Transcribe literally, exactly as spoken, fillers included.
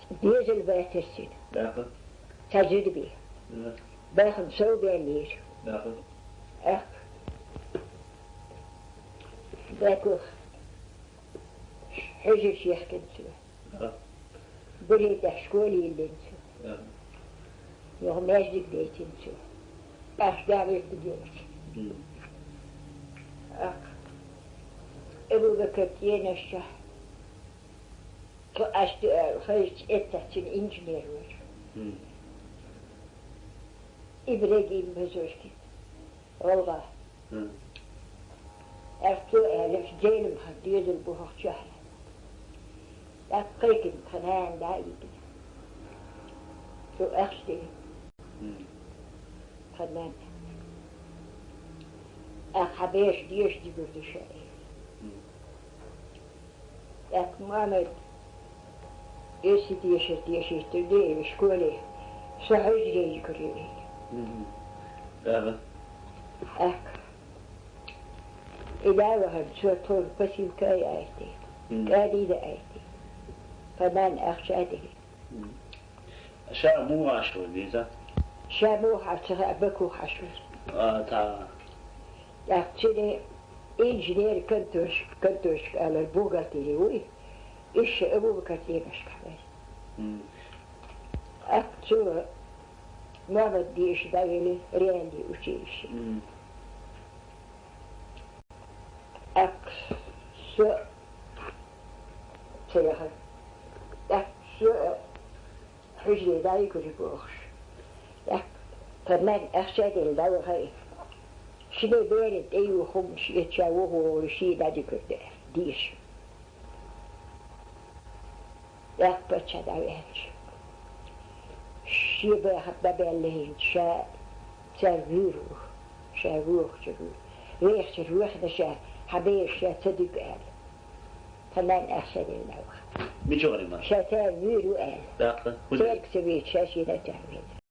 Дезал баьтар цун. Баьха. Цхьа зуда бе. Баьха. Баьхна сов баьллера. Баьха. Ах. Баьхна. Хьуьжараш яьхкина цо. Баьха. Бере тӀехь школа йиллина цо. Баьха. Юха маьждиг дайтина цо. Ах, дагӀир дигелча. Ах. Абу-Бакар тӀенашча. Цо аьшка аьлла хезча, эттачун инженер вара. Ибрагим Базоркин. ГӀалгӀа. Аьлла цо аьлла, делам хан дезал бухахчохь. ТӀаккха кхайкина тхан нана дӀа а йигина. Цо ахча дина. Тхан нана. Ахьа хьан беш деша дигур ду ша. ТӀаккха Мухьаммад, эсси дешар дешийтар де школе, со хьуьжаре йикур ю. Ага. ТӀаккха. И да вахар, цо тхуна посылка а яйти. КӀади да айти. Панан ахча а дили. Ша муха Ӏаш вара, Лиза? Ша муха Ӏаш ца хаьа, Баку Ӏаш вара. А, та. ТӀаккха цуьнан инженер конторш-, конторшка алар бухгалтери вуй, иша Абу-Бакар тӀенашка хьаваьр. ТӀаккха цо Мухьаммад деша дӀавели реальный училище. ТӀаккха со ца яхар. ТӀаккха со хьуьжаре дӀайигур ю бохуш. ТӀаккха тхан нана ахча а делла дӀавахара. Шинне беран тӀе юха хӀуманаш эцча вухавогӀура ший дӀадигур ду аьлла, деша. ТӀаккха паччахь дӀаваьлча. Шен бахар дӀабаьлла хӀинца ша цаьрга вуьйр ву. Ша вохучуьра ву. Вехачуьра вахана ша, хьан бераш ша ца дуьгу аьлла. Тхан нана ахча а делла дӀавахара. Мича вахара ма? Ша цаьрга вуьйр ву аьлла. ТӀаккха? ХӀун дела? Цаьрга ца вийча, ша шена тӀехь вийна.